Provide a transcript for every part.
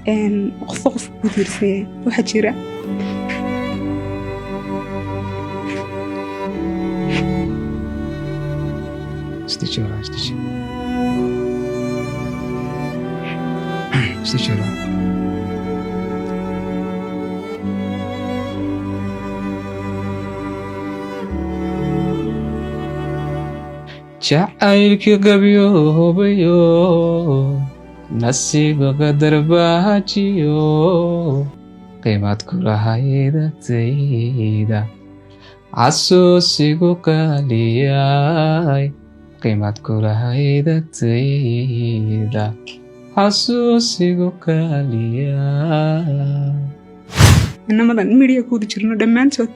Qofba qof ku tiirsan yahay waxaa jira. Isdeji walaal, isdeji. Isdeji walaal. Jacaylkii qabyoobayo, nasiib qadar baajiyo, qiimad kulahayd agtayda, xasuusigu qaaliyay, qiimad kulahayd agtayda, xasuusigu qaaliyay. Inamadan media ku wada jirno dhammaantood.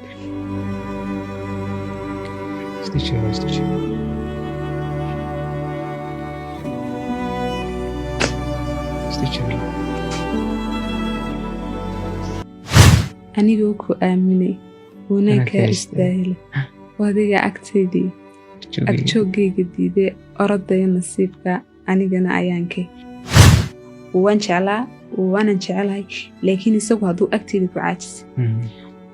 Isdeji walaal, isdeji. Isdeji walaal. Anigoo ku aaminay wanaag Wanaag kaa kaa istaahila, adiga agtaydii agjooggayga diiday, orodaya nasiibka anigana ayaankay. Waan jeclaa, waanan jecelahay, laakiin isagu hadduu agteyda ku caajisay,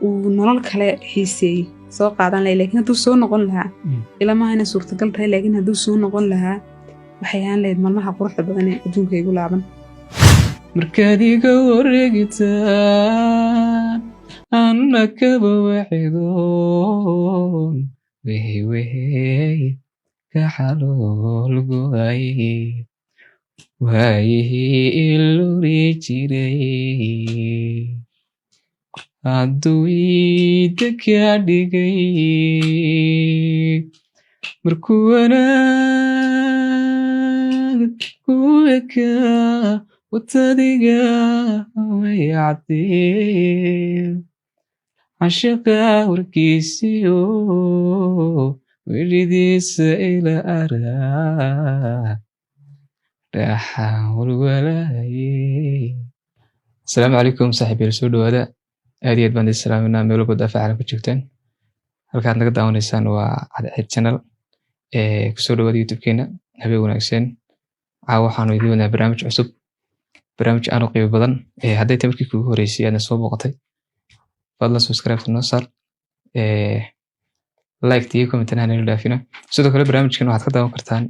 uu nolol kale xiiseeyey, soo qaadan lahay. Laakiin hadduu soo noqon lahaa, ilamaha inay suurtagal tahay, laakiin hadduu soo noqon lahaa, waxay ahaan lahayd maalmaha quruxda badan ee adduunka igu laaban. Markaad iga wareegitaan, anna kaba wacidoon, wehey wehey ka xalool go'ay, waayihii iluri jiray, hadduu iida kaa dhigay, markuu wanaag ku ekaa, watadiga way cadee, cashaqa warkiisiyo welidiisa ila araa dhaxaan walwalaaye. Asalaamu calaykum saaxiibayaal, soo dhawaada. Aad iyo aad baan idin salaaminaa meel walba daafaca caalamka joogtaan. Halkaad naga daawanaysaan waa Cadceed Channel. Ee kusoo dhawaada YouTube-keena. Habeen wanaagsan. Caawa waxaanu idiin wadnaa barnaamij cusub, barnaamij aad u qiimo badan. Ee hadday tahay markii kuugu horeysay aadna soo booqatay, fadlan subscribe noo saar, ee like iyo comment hana nala dhaafina. Sidoo kale barnaamijkan waxaad ka daawan kartaan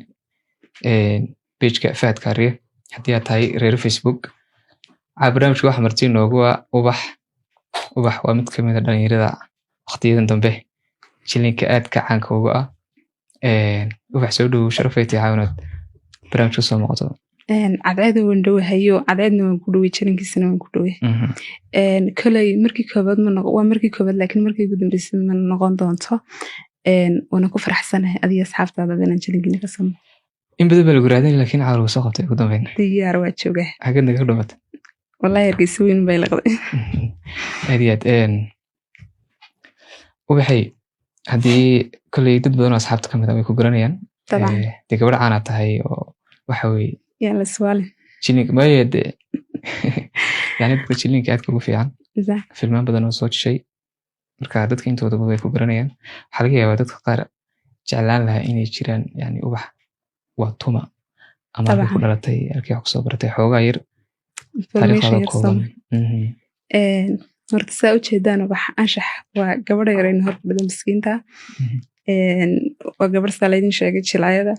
page-ka Fahad Kaariye haddii aad tahay reer Facebook. Caawa barnaamijka waxaa marti noogu ah Ubax. Ubax waa mid kamid ah dhalinyarada waqtiyadan dambe jilinka aadka caanka uga ah. Ubax, soo dhowow. Sharafay tahay caawa inaad barnaamijka soo muuqato. Cadceeda waan dhowahayo, cadceedna waan ku dhowey, jarankiisana waan ku dhowey. Koley markii koobaad ma noqo, waa markii koobaad, laakiin markii ugu dambeysay ma noqon doonto. Waana ku faraxsanahay adiga asxaabtaada inaan jarankiina ka samo. In badan baa lagu raadinay, laakiin caawa lagu soo qabtay ugu dambeyn. Diyaar, waa joogaa. Xageed naga dhawata? Wallahi Hargeysa weyn bay laqday. Aad iyo aad. Ubaxay, haddii kolley dad badan oo asxaabta kamid ah way ku garanayaan. Dabcan. Dee gabadh caana tahay oo waxa weye Yaa la iswaalin. Jilinka maya dee, yani dadka jilinka aadka ugu fiican, filmaan badan oo soo jishay, marka dadka intoodaba way ku garanayaan. Waxaa laga yaabaa dadka qaar jeclaan lahaa inay jiraan, yani Ubax waa tuma ama halkay ku dhalatay, halkay wax kusoo baratay, xoogaa yar Information taariikhdaada yar kooban. soo. Horta saa ujeedaan, Ubax Anshax waa gabadha yarayna hor fadhida miskiinta. Waa gabadh saa laydin sheegay jilaayada.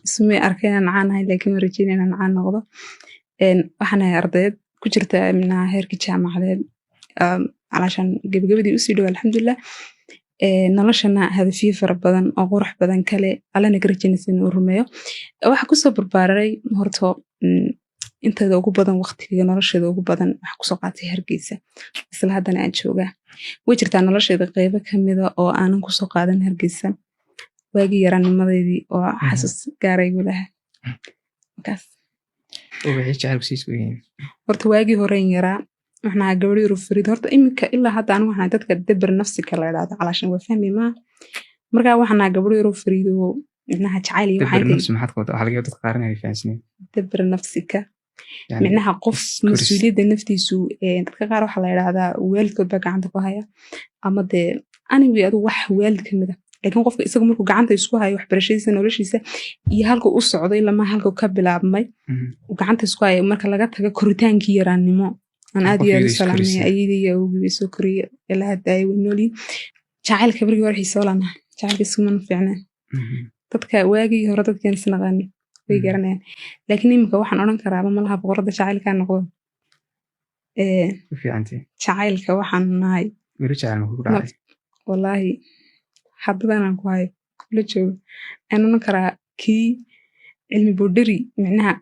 Isumay arkay inaan caan ahay, laakiin waan rajeynaya inaan caan noqdo. Waxaan ahay ardayd ku jirta minaha heerkii jaamacadeed, calaashaan gebagabadii usii dhow, alxamdulilah. Noloshana hadafyo fara badan oo qurux badan kale, Allana ka rajeynaysa inuu rumeeyo. Waxaa kusoo barbaaray horta, inteeda ugu badan, waqtiga nolosheeda ugu badan waxaa kusoo qaatay Hargeysa, isla haddana aan joogaa. Way jirtaa nolosheeda qeybo kamida oo aanan kusoo qaadan Hargeysa, waagii yaraanimadeydii oo xasuus gaara igu lahaa markaas. Ubaxii jacaylku siisku yihiin? Horta waagii horeyn yaraa waxaan ahaa gabadh yaro fariid. Horta iminka ilaa hadda anigu waxaan ahay dadka deber nafsika la idhaahdo, calaashan waa fahmi maa. Markaa waxaan ahaa gabadh yaro fariid oo micnaha jacayl iyo Dabar waxaa nafsi maxaad ka wadaa? Waxaa laga yaabaa dadka qaar inay fahansaneen. Deber nafsika. Yani micnaha qof koris. Mas-uuliyadda naftiisu, dadka qaar waxaa la idhaahdaa waalidkood baa gacanta ku haya, ama dee anyway adigu wax waalid kamid a Laakiin qofka isagu markuu gacanta isku hayo waxbarashadiisa, noloshiisa iyo halka u socday, lama halka ka bilaabmay uu gacanta isku hayo, marka laga tago koritaankii yaraannimo aan aad Qof iyo aad iyada u is salaamaya, korisay. Ayadii iyo awowgii bay soo koriyey ilaa hadda ay way noolyihiin. Jacaylka berigii hore xiisoo lanaha, jacaylka iskumana fiicneen. Dadka waagii hore, dadkan isnaqaani way garanayaan, laakiin iminka waxaan odhan karaaba malaha boqorada jacaylkaa noqdo. Ku fiicantii. Jacaylka waxaan nahay Weli jacayl ma kugu dhacay? Wallaahi haddadan aan ku hayo kula joogo aan odhan karaa kii cilmi boodheri micnaha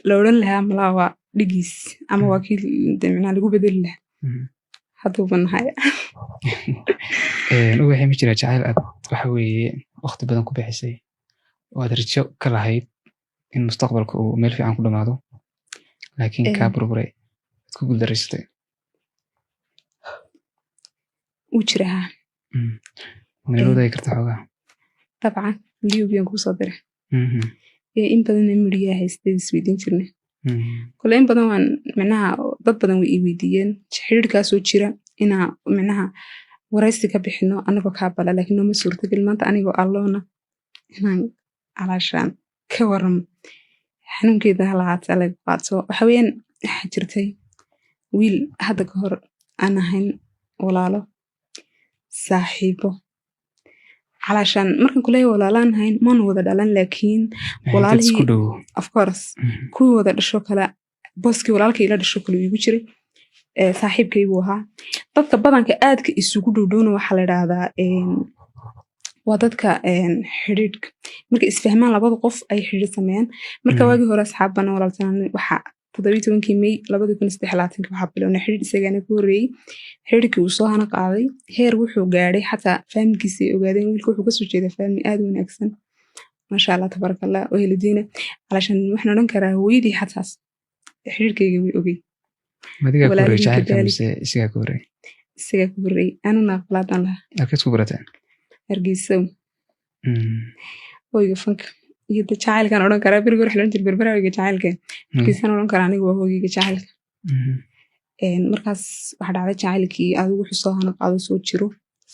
la odhan lahaa malaha waa dhigiis ama waa kii dee micnaha lagu bedeli lahaa hadduuba nahay. Ubaxii, ma jira jacayl aad waxa weeye waqti badan ku bixisay oo aad rajo ka lahayd in mustaqbalka uu meel fiican ku dhamaado, laakiin kaa burburay, aad ku guuldareysatay? Wuu jiraa. Manala wadaagi kartaa xoogaa? Dabcan, videogian kuusoo diray. In badanna midhiyaa haystay isweydiin jirnay. Kole in badan waan micnaha dad badan way ii weydiiyeen xiriirkaasoo jira inaa micnaha waraysi ka bixino anagoo kaa bala, laakiin nooma suurtagel maanta anigoo alloona inaan calaashaan ka waramo. Xanuunkeeda ha lahaatee laga qaato. Waxa weeyaan, waxaa jirtay wiil hadda ka hor aan ahayn walaalo, saaxiibo, calaashaan markan kuleeyahay walaalaan ahayn, maanu wada dhalan, laakiin Dad walaalihii isku dhow. Of course. Kuwii wada dhasho kale, booskii walaalkay ila dhasho kale igu jiray. Saaxiibkay buu ahaa. Dadka badanka aadka isugu dhowdhowna waxaa la idhaahdaa waa dadka xidhiidhka markay isfahmaan labada qof ay xidhiidh sameeyaan marka. Waagii hore asxaabbana walaaltanaan. Waxaa 17-kii May 2023-kii waxaa bilownay xidhiidh, isagaana ku horreeyey. Xidhiidhkii uu soo hana qaaday, heer wuxuu gaadhay xataa faamilkiisa ay ogaadeen. Wiilka wuxuu kasoo jeedaa faamili aad u wanaagsan, maasha Allah, tabaaraka Allah, oo helidiina. Calashan waxaan odhan karaa hooyadii xataas xidhiidhkayga way ogey. Madigaa ku horreeyay Walaalihii jacaylka kadaalik. mise isagaa ku horreeyay? Isagaa ku horreeyey, anuna aqlaadaan lahaa. Halkeed ku barateen? Hargeysa, hoyga fanka iyo de jacaylkaan odhan karaa. Beriga hore waxaa la odhan jiray Berbera hoyga jacaylka. Hargeysaan odhan karaa anigu waa hoygayga jacaylka. Markaas waxaa dhacday jacaylkii adigu wuxuu soo hana qaado soo jiro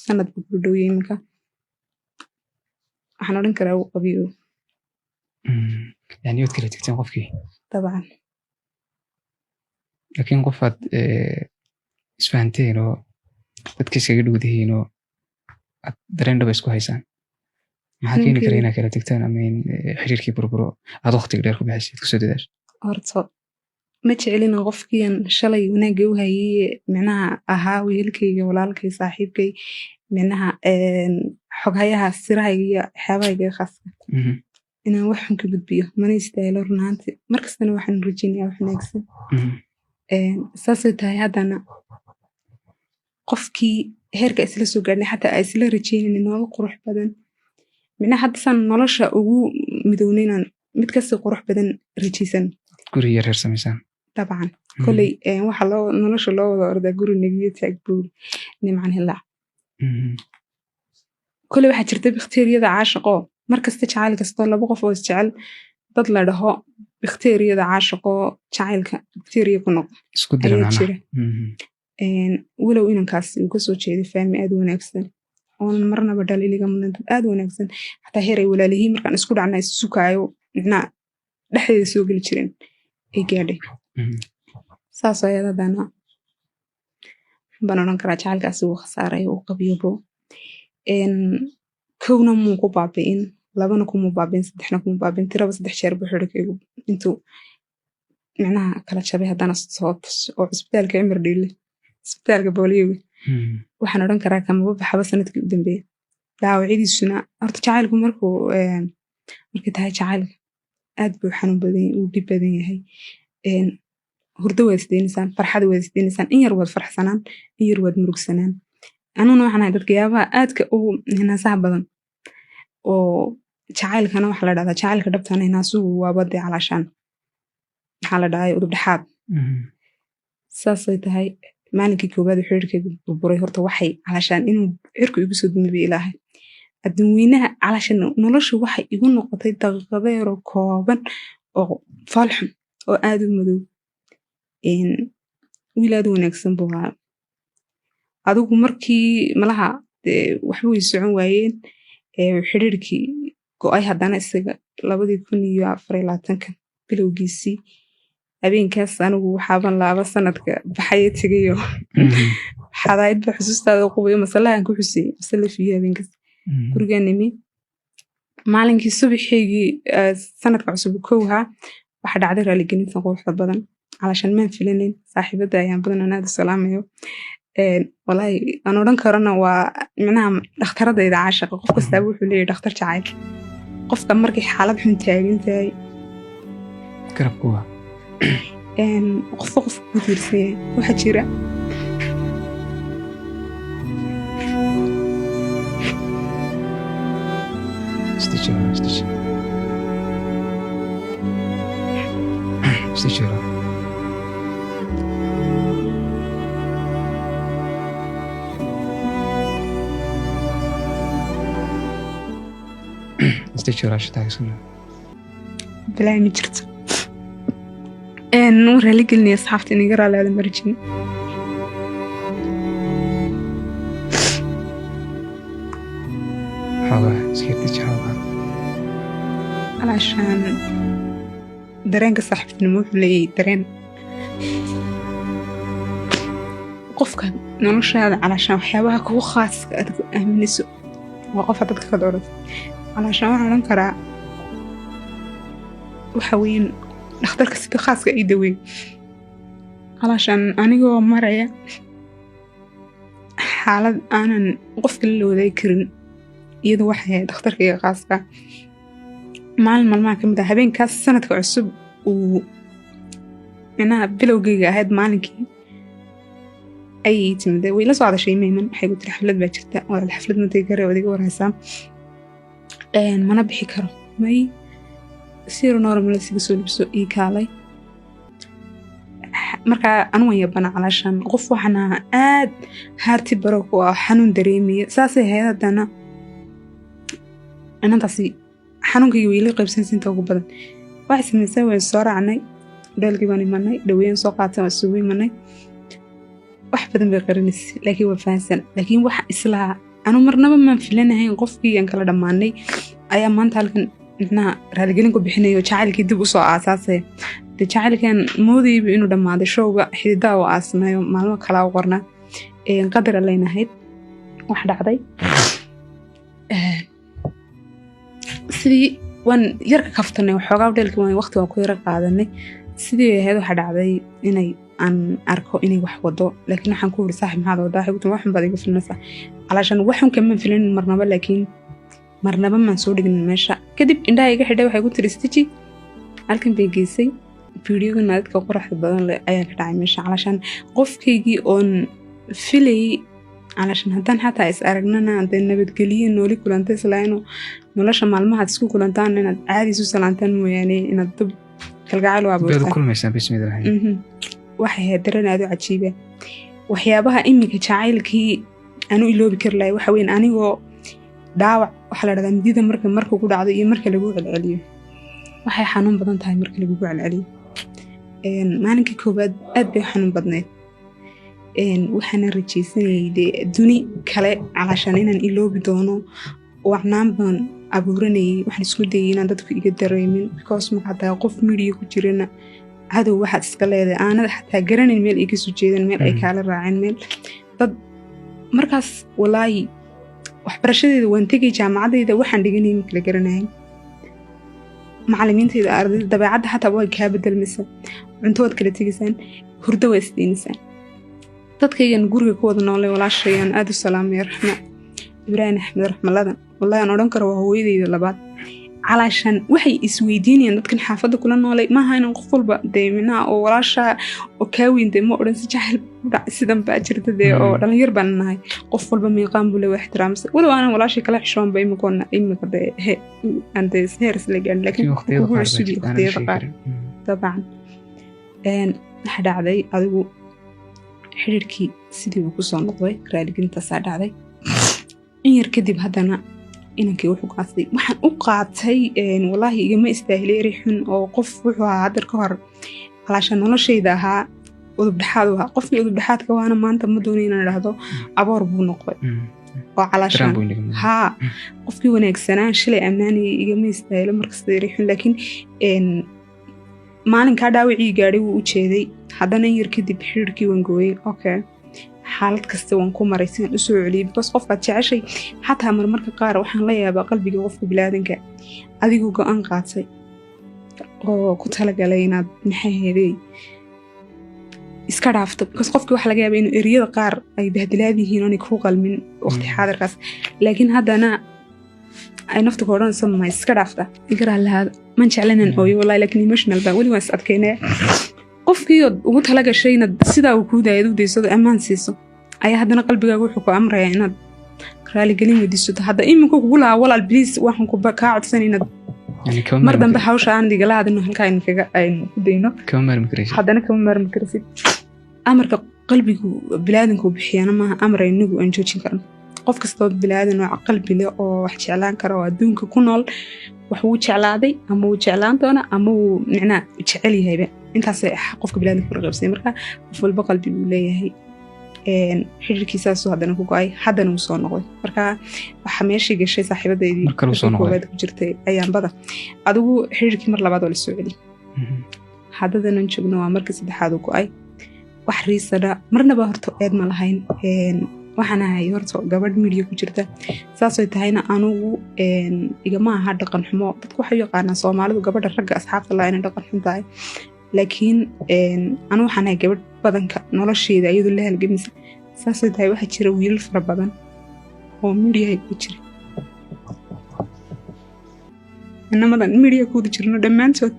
sanad buu ku dhowyahay iminka. Waxaan odhan karaa uu qabiyo. Yani waad kala tegteen qofkii? Dabcan. Laakiin qof aad isfahanteen oo dadka iskaga dhowdihiin oo aad dareen dhaba isku haysaan, maxaa keeni kara inaad kala tegtaan ama in xiriirkii burburo aad waqtiga dheer ku bixisay, kusoo dadaasho? Horta ma jecelina qofkiian shalay wanaagga u hayay, micnaha ahaa wehelkayga, walaalkay, saaxiibkay, micnaha xoghayaha sirahayga iyo waxyaabahayga khaaska, inaan wax xun ka gudbiyo mana istaahilo run ahaantii. Markastana waxaan rajeynayaa wax wanaagsan. Saasay tahay haddana qofkii heerka isla soo gaadhnay, xataa ay isla rajeynayna nolol qurux badan, micnaha hadda saan nolosha ugu midownay inaan mid kasii qurux badan rajeysan. Guri yar reer samaysaan. Dabcan. Koley waxa loo nolosha loo wada ordaa guri negiyo taag buuri nimcan hilaac. Koley waxaa jirta bakteeriyada caashaqoo markasta jacayl kastoo laba qof oo isjecel dad la dhaho bakteeriyada caashaqoo jacaylka bakteriya ku noqdo Isku dira ayaa macnaha. jira. Walow inankaasi uu kasoo jeeday faami aad u wanaagsan oonan marnaba dhaliiliga mudnayn, dad aad u wanaagsan, xataa heer ay walaalihiin markaan isku dhacna is sukaayo, micnaha dhexdeeda soo geli jireen ay gaadhay. Saas ayaad haddana baan odhan karaa jacaylkaasi wuu khasaaray, uu qabyobo. Kowna muu ku baabi'in, labana kumuu baabi'in, saddexna kumuu baabi'in, tiraba saddex jeer buu xidhigaygu intuu micnaha kala jabay haddana soo oo cisbitaalka cimar dhiile, cisbitaalka booliyoga. Waxaan odhan karaa kamaba baxaba sanadkii u dambeeyay dhaawacyadiisuna. Horta jacaylku markuu markay tahay jacaylka aad buu xanuun badan yahay, uu dhib badan yahay. Hurdo waad isdeynaysaan, farxad waad isdeynaysaan, in yar waad farxsanaan, in yar waad murugsanaan. Anuguna waxaan ahay dadka yaabaha aadka ugu hinaasaha badan oo jacaylkana waxaa la dhahdaa jacaylka dhabtana hinaasuhu waaba dee calaashaan maxaa la dhahay udub dhexaad. Saasay tahay maalinkii koowaad uu xiriirkayga burburay, horta waxay calaashaan inuu cirku igu soo dumay ilaahay adduunweynaha, calaashaan noloshu waxay igu noqotay daqiiqado yaroo kooban oo foolxun oo aad u madow. Wiil aad u wanaagsan buu ahaa. Adigu markii malaha dee waxba way socon waayeen. Xiriirkii go'ay haddana isaga 2024-ka bilowgiisii habeenkaas anigu waxaaban laaba sanadka baxaya tegayo xadaayadba xusuustaada qubayo masalahan ku xusiyey masala fiyo habeenkaas gurigaan nimi. Maalinkii subaxeygii sanadka cusub kowha waxaa dhacday raaligelinta quruxda badan. Calashan maan filanayn saaxiibada ayaan badan aan aad u salaamayo. Walaahi aan odhan karona waa micnaha dhakhtaradayda caashaqa. Qof kastaaba wuxuu leeyahay dhakhtar jacayl, qofka markay xaalad xun taagan tahay garabkuwa qofka qofka ku tiirsan yahay waxaa jira. Isdeji, isdeji, isdeji. Isdeji walaasha taagsan. Balaahi ma jirto. Waan raali gelinaya asxaabta inaga raali aada marjin. Xoogaa iska deji xoogaa. Calaashaan dareenka saaxiibtinimo wuxuu leeyahay dareen qofka noloshaada, calaashaan waxyaabaha kugu khaaska aad ku aaminayso waa qofka dadka ka doorato. Calaashaan waxaan odhan karaa waxa weeyaan dhakhtarka sida khaaska ii daweey. Calaashaan anigoo maraya xaalad aanan qof kale la wadaagi karin, iyadu waxay ahayd dhakhtarkayga khaaska. Maalin maalmaha ka mid ah habeenkaas sanadka cusub uu micnaha bilowgeyga ahayd, maalinkii ayay timid, way la soo hadashay mayman. Waxay ku tiri xaflad baa jirta walaal, xaflad ma tegi kare, waad iga warhaysaa, mana bixi karo. May siro normal isiga soo libso ii kaalay. Markaa anu waan yabana, calaashaan qof waxaan ahaa aad haarti baro ku ah, xanuun dareemaya saasay ahayd. Haddana inantaasi xanuunkayga way ila qaybsanaysa inta ugu badan. Waxay samaysay waan soo raacnay, dheelkii baan imanay, dhaweeyaan soo qaatay, waan isugu imanay. Wax badan bay qarinaysay laakiin waa fahansan, laakiin wax islaa anu marnaba maan filanahayn qofkii aan kala dhammaanay ayaa maanta halkan micnaha raaligelin ku bixinayo, jacaylkii dib usoo aasaasaya. Dee jacaylkan moodayba inuu dhammaaday, showga xididaa u aasnayo maalmo kalaa u qornaa. Qadar allaynahayd wax dhacday. Sidii waan yarka kaftanay waxoogaa dheelkii, waan waqti waan ku yara qaadanay. Sidii ahayd waxa dhacday inay aan arko inay wax wado, laakiin waxaan ku wuri saaxib maxaad wadaa? Waxay ku tiri waxun baad iga filinaysaa. Calaashan waxun kama filin marnaba, laakiin marnaba maan soo dhigin meesha. Kadib indhaha iga xidhay, waxay ku tiri stiji halkan bay geysay. Fiidiyogan dadka quruxda badan leh ayaa ka dhacay meesha. Calaashan qofkaygii oon filayay, calaashan haddaan xataa is aragnana dee nabadgeliye nooli kulanta islaayno, nolosha maalmahaad isku kulantaan inaad caadi isu salaantaan mooyaane inaad dab kalgacayl u Baad abuurtaan kulmaysaan bismillaah. Waxay ahayd dareen aad u cajiiba. Waxyaabaha iminka jacaylkii aanu iloobi kari lahay waxa weyn anigoo dhaawac waxaa la dhahdaa midida marka ku dhacdo iyo marka lagu celceliyo waxay xanuun badan tahay marka lagugu celceliyo. Maalinkii koowaad aad bay u xanuun badnayd. Waxaana rajaysanayay dee duni kale, calaashaan inaan iloobi doono wacnaan baan abuuranayay. Waxaan isku dayay inaan dadku iga dareemin, because marka hataa qof midiya ku jirana cadow waxaad iska leedahay aanad xataa garanayn meel ay kasoo jeedaan, meel ay kaala raaceen, meel dad. Markaas walaahi waxbarashadeeda waan tegay, jaamacadayda waxaan dhiganayay ma kala garanayn, macalimiintayda, ardayda, dabeecadda xataa way kaa bedelmaysaa, cunto waad kala tegaysaan, hurdo waa isdeynaysaan. Dadkaygan guriga ku wada noolay, walaashayaan aad u salaamay, Raxma Ibraahim Axmed Raxmaladan, wallahi aan odhan karo waa hooyadayda labaad. Calaashan waxay isweydiinayaan dadkan xaafadda kula noolay maaha inaan qof walba dee minaha oo walaasha oo kaa weyn dee ma odhan si jacayl ku dhac sidan baa jirta dee oo dhalinyar baan nahay, qof walba miiqaan buu le waa ixtiraamsa, walow aanan walaashay kala xishoonba imikoona imika dee aan dee heer isla gaarin, laakiin waqtiyada kugu qaar baa cusub iyo jirta aanan waqtiyada sheegi qaar karin. Dabcan waxa dhacday adigu xiriirkii sidii uu kusoo noqday, raaligelintaasaa dhacday. In yar kadib haddana inankii wuxuu qaatay waxaan u qaatay, walaahi igama istaahilay erey xun oo qof wuxuu ahaa haddar ka hor calaasha noloshayda ahaa, udub dhexaad u ahaa. Qofkii udub dhexaadka waana maanta ma doonayo inaan idhaahdo aboor buu noqday. Oo calaashaan haa, qofkii wanaagsanaa shilay ammaanayay igama istaahilo markasta yarixun, laakiin maalinkaa dhaawacii gaadhay wuu u jeeday. Haddana in yar kadib xiriirkii waan gooyey. Okay, xaalad kasta waan ku maray sidaan usoo celiyey, because qofkaad jeceshay xataa marmarka qaar waxaan la yaabaa qalbiga qofka bilaadanka. Adigoo go-aan qaatay oo ku talagalay inaad, maxay hayday, iska dhaafto, because qofkii waxa laga yaaba inuu eriyada qaar ay bahdilaad yihiin oonay kuu qalmin waqti xaadirkaas, laakiin haddana ay naftu ka odhanayso, "Ma iska dhaafta?" Igaraa lahaada, man jeclanan ooyo wallahi, laakiin emotional baa weli, waan is adkeynaya. Qofkii ood ugu talagashay inaad sidaa uu kuu daayad u daysado, ammaan siiso, ayaa haddana qalbigaaga wuxuu ku amrayaa inaad raaligelin weydiisato. Hadda iminku kugu lahaa, "Walaal, please, waxaan kaa codsan inaad mar dambe hawsha aan igala hadino, halkaa aynu kaga aynu ku dayno." Haddana kama maarmi karsid. Amarka qalbigu bilaadanku bixiyaana maaha amar inagu aan joojin karno. Qof kastoo bilaadan oo qalbi leh oo wax jeclaan kara oo adduunka ku nool, wax wuu jeclaaday ama wuu jeclaan doona ama wuu micnaa jecel yahayba. Intaasay qofka bilaadanka kula qaybsay. Marka qof walba qalbi buu leeyahay. Xiriirkiisaasuu haddana ku go-ay, haddana wuu soo noqday. Marka waxaa meeshii gashay saaxiibadeydii koowaad ku jirtay ayaanbada. Adigu xiriirkii mar labaad oo la soo celiyey, haddadanan joogno waa markii saddexaad uu go-ay. Wax riisana marnaba horta eed ma lahayn. Waxaan ahay horta gabadh media ku jirta, saasay tahayna anugu igama aha dhaqan xumo. Dadku waxay u yaqaanaa Soomaalidu gabadha ragga asxaabta laa inay dhaqan xun tahay, laakiin anu waxaan ahay gabadh badanka nolosheeda iyadoo la halgamisa. Saasay tahay waxaa jira wiilal fara badan oo media ku jira, inamadan media ku wada jirno dhammaantood.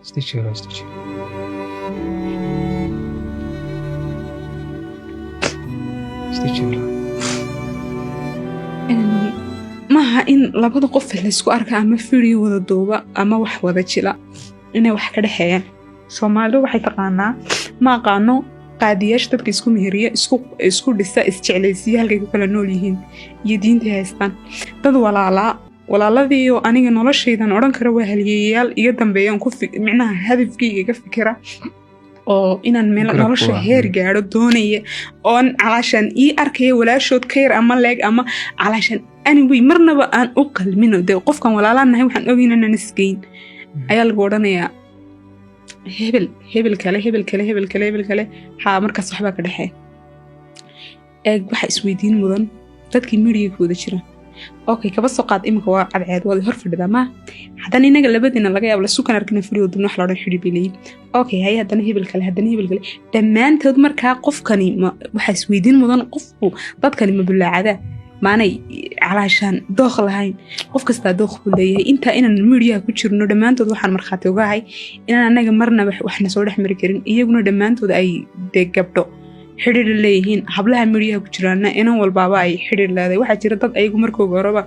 Isdeji walaal, isdeji. Isdeji walaal. Maaha in labada qof laysku arka ama video wada duuba ama wax wada jila inay wax ka dhexeeyaan. Soomaalidu waxay taqaanaa, ma aqaano, qaadiyaasha dadka isku meheriya, isku dhisa, isjeclaysiiya, halkay ku kala nool yihiin iyo diintay haystaan. Dad walaalaa, walaaladii oo aniga noloshaydan odhan kara waa halyeeyayaal iga dambeeyaan ku micnaha hadafkayga iga fikira oo inaan meel Garab nolosha ku ah. heer gaadho doonaya, oon calaashaan ii arkaya walaashood ka yar ama leeg ama calaashaan anyway marnaba aan u qalmino. Dee qofkan walaalaan nahay, waxaan ogeyn inaan isgeyn, ayaa lagu odhanayaa hebel, hebel kale, hebel kale, hebel kale, hebel kale. Haa, markaas waxbaa ka dhexeeya. Eeg, waxa isweydiin mudan dadkii media ku wada jira. Okay, kaba soo qaad iminka waa cadceed waad hor fadhidaa ma haddana inaga labadiina laga yaabo lasukan arkina video dubna, wax la odhan xidhi bay leeyihin. Okay, haye, haddana hebel kale, haddana hebel kale, dhammaantood. Markaa qofkani ma waxaa isweydiin mudan, qofku dadkani ma bulaacada maanay calaashaan dooq lahayn? Qof kastaa dooq buu leeyahay. Intaa inaan media-ha ku jirno dhammaantood waxaan markhaati ogahay inaan anaga marnaba waxna soo dhex mari karin, iyaguna dhammaantood ay dee gabdho xidhiir leeyihiin. Hablaha media-ha ku jiraana inan walbaaba ay xidhiir leedahay. Waxaa jira dad ayagu markooga horeba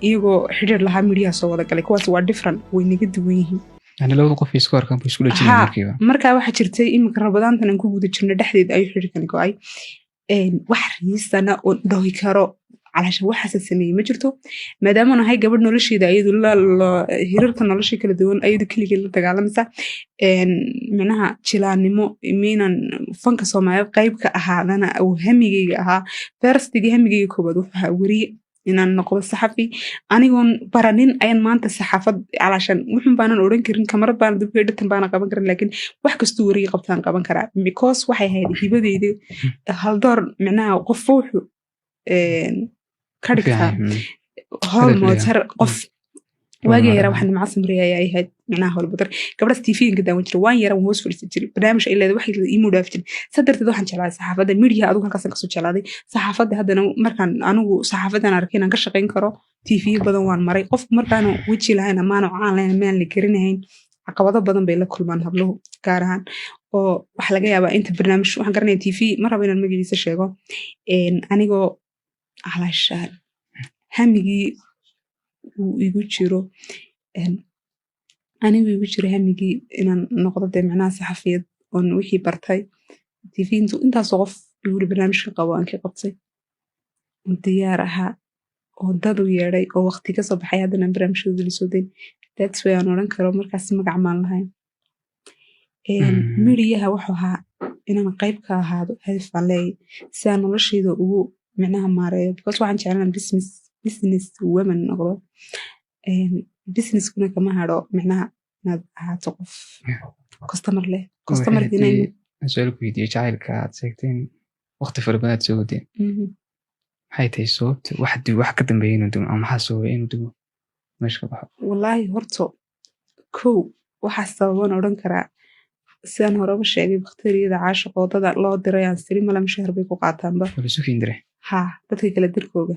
iyagoo xidhiir lahaa media-ha soo wada galay. Kuwaas waa different, way naga duwan yihiin. Yani labada qof isku arkaan buu isku dhajinaya markiiba. Markaa waxaa jirtay iminka Rabadaantan aan ku guda jirno dhexdeeda ayuu xidhiirkani go-ay. Wax riisana oo dhohi karo calaasha waxaasa sameeyey ma jirto, maadaama nahay gabadh nolosheeda iyadu hirarka nolosha kala duwan ayadu keligeed la dagaalamaysa. Micnaha jilaannimo miinan fanka Soomaaliyeed qayb ka ahaadana uu hamigeyga ahaa. First-igii hamigeyga koowaad wuxuu ahaa weriye, inaan noqdo saxafi. Anigoon baranin ayaan maanta saxaafad calaashan wuxun baanan odhan karin, kamarad baana dubka dhatan baana qaban karin, laakiin wax kastuu weriye qabtaan qaban karaa, because waxay ahayd hibadeyda haldoor. Micnaha qof wuxuu ka dhigtaa howl mootar qof. Waagii yaraa waxaan Nimco Samriya ayaa ahayd micnaha howl motor. Gabadhaas TV-ga daawan jiray, waan yara, waan hoos fadhiisan jiray, barnaamij ay leedahay waxay iimuu dhaafi jiray. Saa darteed waxaan jeclaaday saxaafadda media. Adigu halkaasaan kasoo jeclaaday saxaafadda. Haddana markaan anigu saxaafadan arkay inaan ka shaqayn karo, TV badan waan maray. Qofku markaanu weji lahayn amaanu caan lahayn amaan la garanahayn, caqabado badan bay la kulmaan habluhu gaar ahaan, oo waxaa laga yaabaa inta barnaamij waxaan garanaya TV, ma rabo inaan magaciisa sheego, anigoo calaashaan hamigii uu igu jiro, anigu igu jiro hamigii inaan noqdo dee macnaha saxafiyad oon wixii bartay, TV intaasoo qof igu yiri barnaamijka qabo, aan ka qabtay, oon diyaar ahaa, oo dad u yeedhay, oo waqti kasoo baxay, haddana barnaamijkooda lasoo dayn. That's way aan odhan karo markaas magac maan lahayn. Media-ha wuxuu ahaa Inaan qayb ka ahaado hadaf baan leeyahay, si aan noloshayda ugu micnaha maareeyo, because waxaan jeclaan business woman noqdo. Businesskuna kama haro micnaha inaad ahaato qof customer leh, customerkiina. Haddii aan su-aal ku weydiiyo, jacaylka aad sheegteen waqti fara badan aad soo wadeen, maxay tahay sababta wax ka dambeeya inuu dumo, ama maxaa sababay inuu dumo, meesha ka baxo? Wallaahi horta kow waxaa sababan odhan karaa, sidaan horeba sheegay, bakteeriyada caashiqoo dada loo diray aan siri mala mushaar bay ku qaataanba. Waa la isu diray. Haa, dadka kala dirkooga.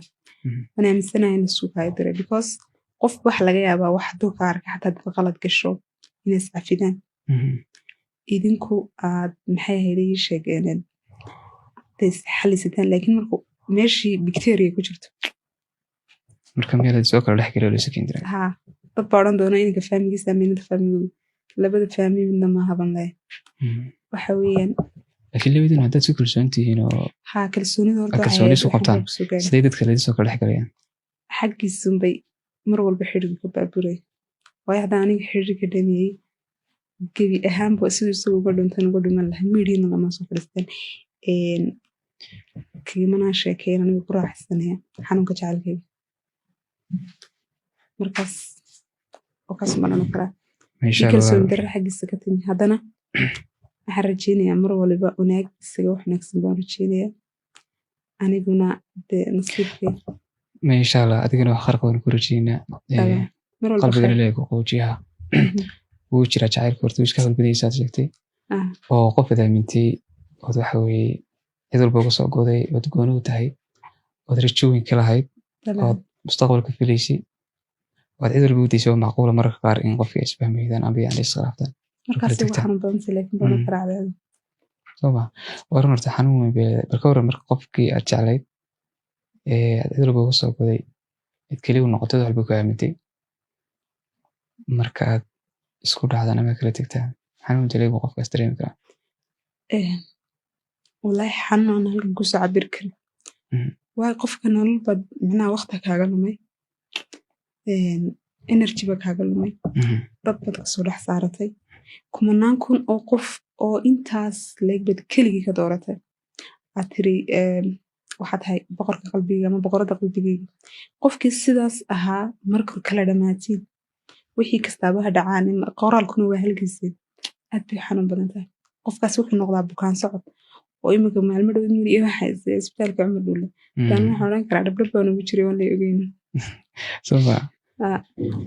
Waan aaminsanahay in la suuqaayo diray, because qof waxa laga yaabaa wax hadduu ka arka, xataa dad qalad gasho, inay iscafidaan. Idinku aad maxay ahayd ii sheegeen hadday is xallisataan, laakiin marku meeshii bacteria ku jirto. Marka meel soo kala dhex galay, la isu diray. Haa, dad baa odhan doona inanka faamigiisa ama inanta faamigooda, labada faami midna ma haban leh. Waxa weeyaan. Laakiin labadiina haddaad isku kalsoon tihiin oo Haa, kalsoonida horta aad waxay kalsooni ahayd isu waxaan qabtaan, kusoo gaadhay. Siday dadka laydin soo kala dhex galayaan? Xaggiisunbay mar walba xidhiidhka ka baaburay, waayo haddaan aniga xidhiidhka dhamiyey, gebi ahaanba siduu isagu uga dhuntan uga dhuman lahaa, midiina lama soo fadhiisteen, kagimanaan sheekeyn aniga ku raaxaysanaya xanuunka jacaylkayga. Markaas oo kaas baan odhan karaa. Insha Kii kalsooni Allah. darro xaggiisa ka timi. Haddana waxaan rajeynayaa mar waliba wanaag, isaga wax wanaagsan baan rajeynayaa, aniguna dee nasiibkay. Ma insha Allah, adigana wax khayr qaban ku rajeynaa. Dabcan. Mar walba qalbigana khayr. Ilaahay ku qaboojiyaha. Wuu jiraa jacaylka horta, wuu iska hawlgadaysa aad sheegtay, oo qof aad aamintay, ood waxa weeye cid walba uga soo goday, ood gooni u tahay, ood rajo weyn ka lahayd, ood mustaqbalka filaysay, ood cid walba u daysay, waa macquula mararka qaar in qofka ay isfahmaydaan amba yani iskhilaaftaan. Markaas ugu tagtaan. xanuun badantay, laakiin bana karaacdeeda. Soo ma waa run? Horta xanuun weyn bay leedahay. Bal ka warran marka qofkii aad jeclayd ee aad cid walba uga soo goday, cid keliya u noqotay, wax walba ku aamintay, marka aad isku dhacdaan ama kala tagtaan, xanuun intee le'eg buu qofkaas dareemi karaa? Wallaahi xanuun aan halkan kusoo cabiri karin. Waayo qofka nolol baad micnaha waqti kaaga lumay, energy ba kaaga lumay, dad baad kasoo dhex saaratay, kumanaan kun oo qof oo intaas leeg baad keligii ka dooratay, aad tiri waxaa tahay boqorka qalbigayga ama boqoradda qalbigayga. Qofkii sidaas ahaa marka kala dhamaatiin, wixii kastaaba ha dhacaan, qoraalkuna waa halgiisii, aad bay u xanuun badan tahay. Qofkaas wuxuu noqdaa bukaan socod oo iminka maalmo dhow iyo waxa isbitaalka Cumar Dhuule dan waxaan odhan karaa dhabdhab baan ugu jiray oon la ogeynin. Soo ma? Ah.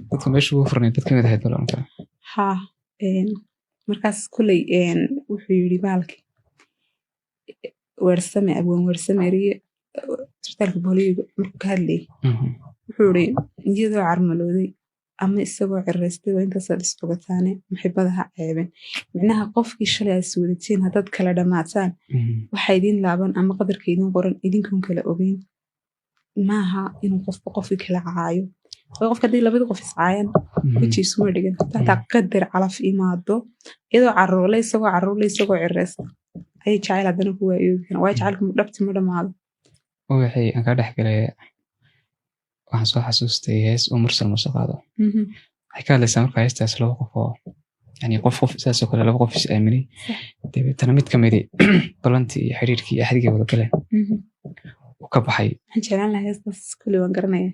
Dadka meesha ugu furnay dad kamid ahayd baa la oran karaa. Haa, markaas kuley wuxuu yidhi bahalki Weersame, abwaan Weersame eriye isbitaalka booliga markuu ka hadlayay, wuxuu yidhi iyadoo carmalooday ama isagoo ciraystay waa intaasaad isfogataane, muxibada ha ceebeen. Micnaha qofkii shalay aad iswadateen haddaad kala dhamaataan, waxa idiin laaban ama qadarka idiin qoran idinkoon kala ogeyn. Maaha inuu qofba qofkii kala caayo, waayo qofka haddii labadii qof iscaayaan, weji isuma dhigan. Hataa qadar calaf imaado, iyadoo caruurle, isagoo caruurle, isagoo cireysta ayay jacayl haddana ku waayoobi karaan, waayo jacaylku dhabti ma dhamaado. Waxay aan kaa dhex galay, waxaan soo xasuustay hees uu Mursal Muuse qaado. Waxay ka hadlaysaa marka heestaas laba qof oo yani qof qof saasoo kale, laba qof is aaminay, dabeetana mid ka midi ballantii iyo xiriirkii iyo axdigii wada galeen uu ka baxay. Waxaan jeclaan lahaa heestaas, kulli waan garanaya,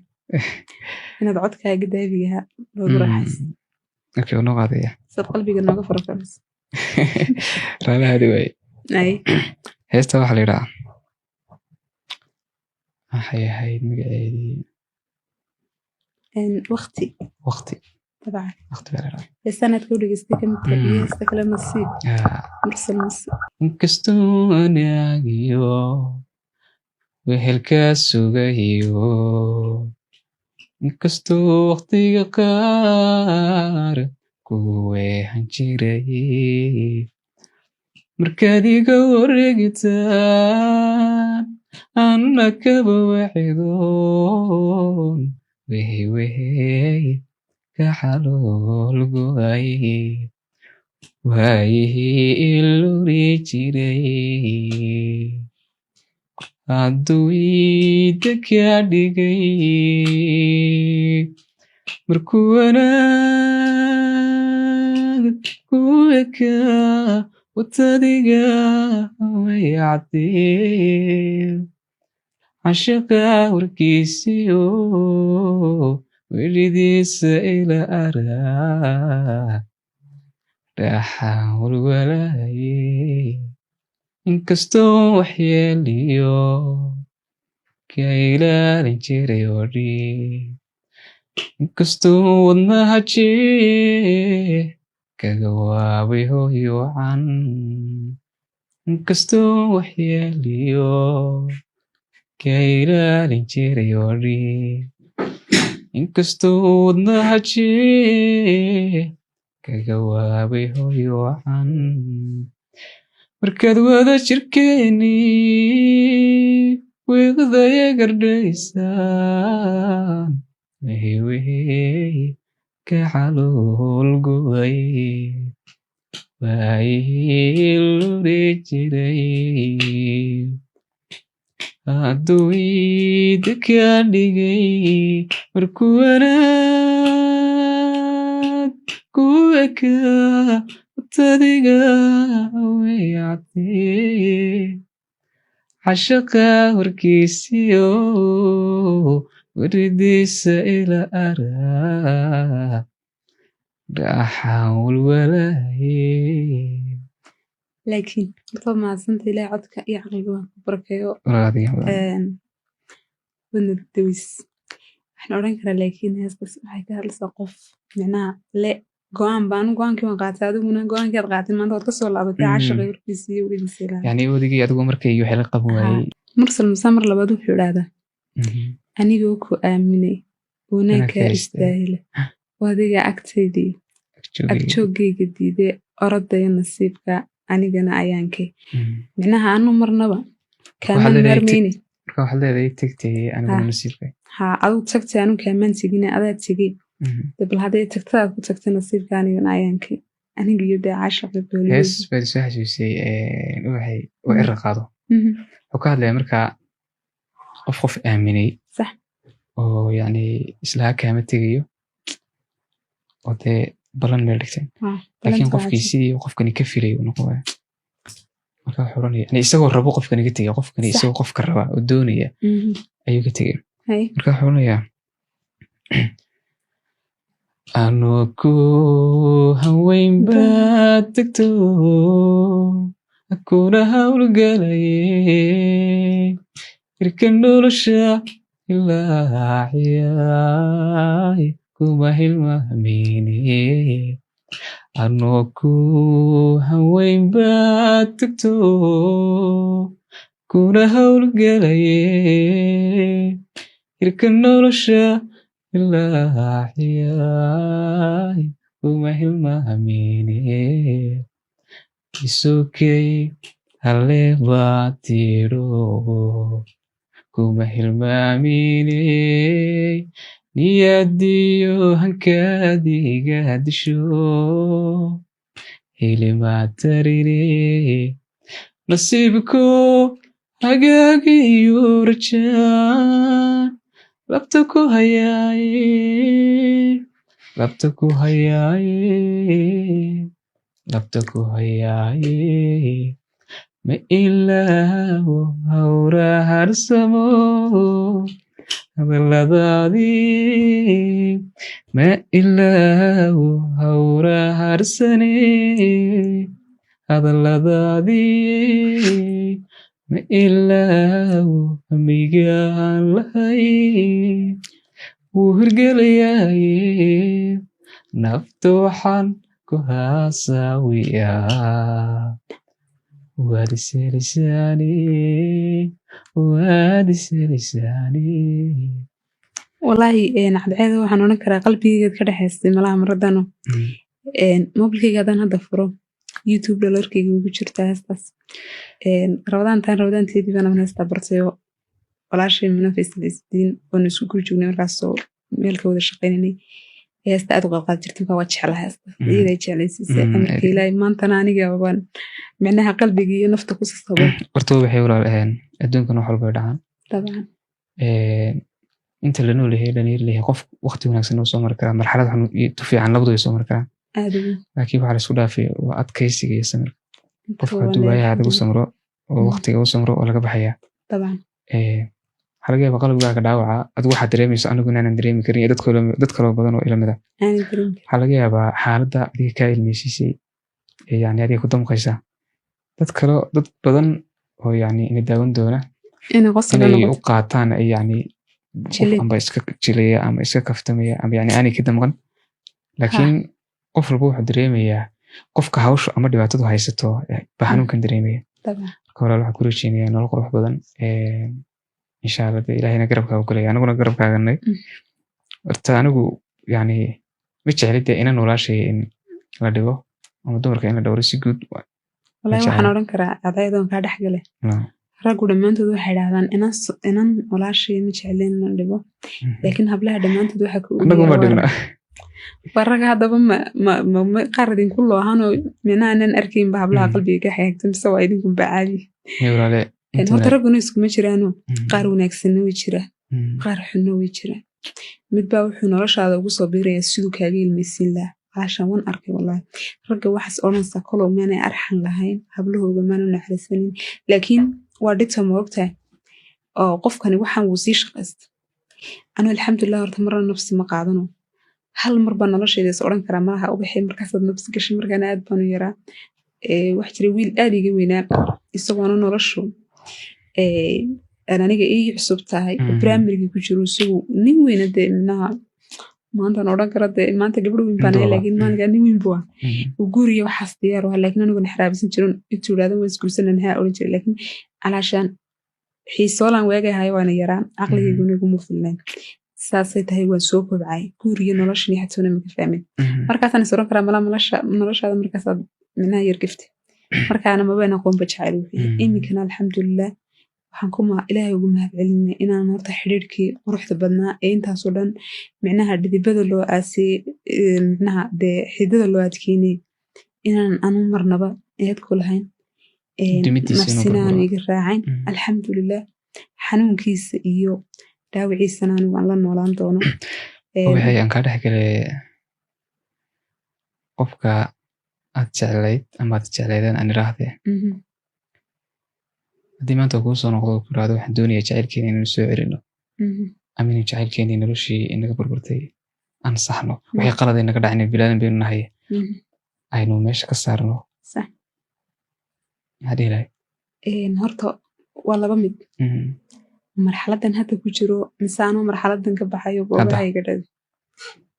inaad codkaaga daabigaha noogu raaxayso. Okay, waa noo qaadaya. Sad qalbiga nooga farafarayso. Raalahaadi waaye. Ay. Heesta waxaa la yidhaha, waxay ahayd magaceedii? Waqti. Waqti. Dabcan. Waqti baa la yidhaha. Heestaan aad ku dhegeystay ka mid tahay iyo heesta kale Nasiib. Mursal Muuse. Inkastoo wanaagiyo wehelkaa sugayo, inkastoo waqtiga qaar ku weehan jiray, markaad iga wareegtaan anna kaba waxidoon wehey wehey ka xalool go'ay, waayihii iluri jiray hadduu iida kaa dhigay, markuu wanaag ku ekaa. Watadiga wayacdee, cashaqa warkiisiyo weridiisa ila araa, dhaxaan walwalaye. Inkastoo waxyeeliyo ka ilaalin jiray odhi, inkastuu wadnaha jeex kaga waabay hooyo wacan, inkastuu waxyeeliyo ka ilaalin jiray odhi, inkastuu wadnaha jeex kaga waabay hooyo wacan, markaad wada jirkeeni wiiqdaya gardhaysaan, wehe wehe ka xalool gubay, waayihii luri jiray, hadduu iida ka dhigay, markuu wanaag ku ekaa, tadiga wayacdee, cashaqa warkiisiyo weridiisa ila araa, dhaxaan walwalaye. Laakiin horta waad mahadsanta, Ilahay codka iyo caqliga waan ku barakeeyo. Wadna dawis waxaan odhan karaa, laakiin heestaas waxay ka hadlaysaa qof micnaha le go-aan baan go-aankii waan qaatay, adiguna go-aankii aad qaatay maanta waad kasoo laabatay, cashaqa warkiisa iyo weridiisa ilaa Yani odigii adigu markay waxay la qaban waayey. Mursal Muuse mar labaad wuxuu idhaahdaa, anigoo ku aaminay wanaag Wanaag kaa kaa istaahila, adiga agtaydii agjooggayga diiday, orodaya nasiibka, anigana ayaankay. Micnaha anu marnaba kaamaan leedahay maarmayne. Marka waxaad leedahay tagtay aniguna nasiibkay. Haa, adigu tagtay, anu kaamaan tegine, adaa tegey. Dee bal hadday tagtadaad ku tagtay nasiibka, anigana ayaankay, aniga iyo dee caashaqa. Hees baad soo xasuusay, ubaxay oo cira qaado. Wuxuu ka hadlayaa markaa qof aaminay oo yani islaha kaama tegayo, oo dee ballan meel dhigteen, laakiin qofkii sidii uu qofkani ka filay uu noqon waaya. Marka wuxuu oranaya, yani isagoo rabo qofkani ka tegay, qofkani isagoo qofka raba oo doonaya ayuu ka tegay. Marka wuxuu oranayaa, anoo ku haweyn baad tagto, kuna hawlgalaye, irka nolosha ilaaciyay, kuma hilmaamine. Anoo ku haweyn baad tagto, kuna hawlgalaye, irka nolosha ilaaciyay, kuma hilmaamine. Isokay haleebaa tiro, kuma hilmaamine, niyadiyo hankaadiga disho, hilimatarine, nasiibku hagaagiyo rajaan labta ku hayaaye, labta ku hayaaye, labta ku hayaaye. Ma ilaawo hawra harsamo hadalladaadii, ma ilaawo hawra harsane hadalladaadii, ma ilaawo hamigaan lahay wuu hirgelayaaye, nafta waxaan ku haasaawiyaa, waad iselisaane, waad iselisaane. Walaahi cadceeda waxaan odhan karaa qalbigeygaad ka dhexaystay malaha maradano. Mobilkeyga haddaan hadda furo YouTube, dhalarkeyga ugu jirtaa heestaas. Rabadaantan rabadaanteedii baan heestaa bartay oo walaashay Muna Faysal Isdiin oonu isku guri joognay markaasoo meel ka wada shaqeynanay heesta aad u qalqaad jirtay. Markaa waa jeclaa heesta, iyaday jeclaysiisay. Amarka Ilaahay maantana aniga baan micnaha qalbigii iyo nafta ku sasabay. Horta waxay walaal aheen, adduunkan wax walba way dhacaan. Dabcan. Inta la nool yahay, dhalinyar leeyahay, qof waqti wanaagsan uu soo mari karaa, marxalad xun iyo tu fiican labadu way soo mari karaan. Aad ugu Laakiin waxaa la isku dhaafay waa adkaysiga iyo samirka. Qofka hadduu waayaha adag u samro oo waqtiga u samro, oo laga baxaya. Dabcan. Waxaa laga yaabaa qalbigaaga dhaawaca adigu waxaad dareemayso anigu inaanan dareemi karin iyo dad kaloo badan oo ila mid ah. Aanay dareemi karin. Waxaa laga yaabaa xaaladda adiga kaa ilmeysiisay ee yani adiga ku damqaysa, dad kaloo, dad badan oo yani ina daawan doona inay qosol la inay u noqoto qaataan ay yani qof Jilid. amba iska jilaya ama iska kaftamaya ama yani aanay ka damqan, laakiin qof walba wuxuu dareemayaa, qofka hawshu ama dhibaatadu haysato baa xanuunkan dareemaya. Marka walaal, waxaan ku rajeynayaa nolol qurux badan, insha Allah. Dee Ilaahayna garabkaaga galaya, aniguna garabkaaganay. Horta anigu yani ma jecli dee inan walaashay in la dhigo ama dumarka in la dhowro si guud. Wallahi jeclahay. Waxaan odhan karaa cadaydoon kaa dhex gale, raggu dhammaantood waxay idhahdaan inan walaashay ma jeclin in la dhibo, laakiin hablaha dhammaantood waxa ka Annagu ma dhibna. Waa ragga haddaba ma qaar idinku loohanoo minaha inaan arkaynba hablaha qalbiga ka xagaagta, mise waa idinkunba caadi? Iyo walaale. Horta ragguna iskuma jiraano, qaar wanaagsanna way jiraan, qaar xunna way jiraan. Midbaa wuxuu noloshaada ugu soo biirayaa siduu kaaga ilmaysiin lahaa. Caashan wan arkay wallahi, ragga waxaas odhanaysaa kolow maanay arxan lahayn, hablahooga maanu naxariisanin, laakiin waa dhibta, ma ogtahay, oo qofkani waxaan wuu sii shaqaysta. Anu alxamdulilah, horta marna nafsi ma qaadano. Hal mar baa noloshayda is odhan karaa malaha ubaxay markaasaad nafsi gashay, markaana aad baanu yaraa. Wax jiray wiil aad iga weynaa, isagoona noloshu aan aniga ii cusub tahay oo primarygii ku jiro, isagu nin weyna dee, minaha maantaan odhan kara dee maanta gabadh weyn baan ahay, laakiin maalinkaa nin weyn buu ah. Uu guriga waxaas diyaar u ahaa, laakiin aniguna xaraabisan jirin. Intuu idhahdo waan isguursanan haa odhan jiray, laakiin calaashaan xiisoolaan waagahay, waana yaraa, caqligayguna iguma filnayn. Saasay tahay waan soo kobcay, guriga noloshan iyo xatoona maka fahmin. Markaasaan is odhan karaa malaa noloshaada markaasaad minaha yar gaftay, markaana mabaan aqoonba jacayl wuxuu yahay. Iminkana alxamdulilah, waxaan ku Ilaahay ugu mahad celinay inaan horta xidhiidhkii quruxda badnaa ee intaasoo dhan micnaha dhidibada loo aasiyey, micnaha dee xididada loo adkeynay, inaan anu marnaba eed ku lahayn, Dumidiisa inuu nafsina aanu burburo. iga raacayn. Alxamdulilah, xanuunkiisa iyo dhaawiciisana anigu aan la noolaan doono. Waxay aan kaa dhex galay, qofka aad jeclayd ama aad jeclaydeen aan idhaahdee, haddii maanta kuu soo noqdo oo ku idhaahdo waxaan doonayaa jacaylkeena inaynu soo celino ama inaynu jacaylkeenii noloshii inaga burburtay aan saxno, wixii qalad inaga dhacnay, bilaadan baynu nahay, aynu meesha ka saarno, maxaa dhihi lahayd? Horta waa laba mid: marxaladan hadda ku jiro mise anoo marxaladan ka baxayo boogahayga dhadi.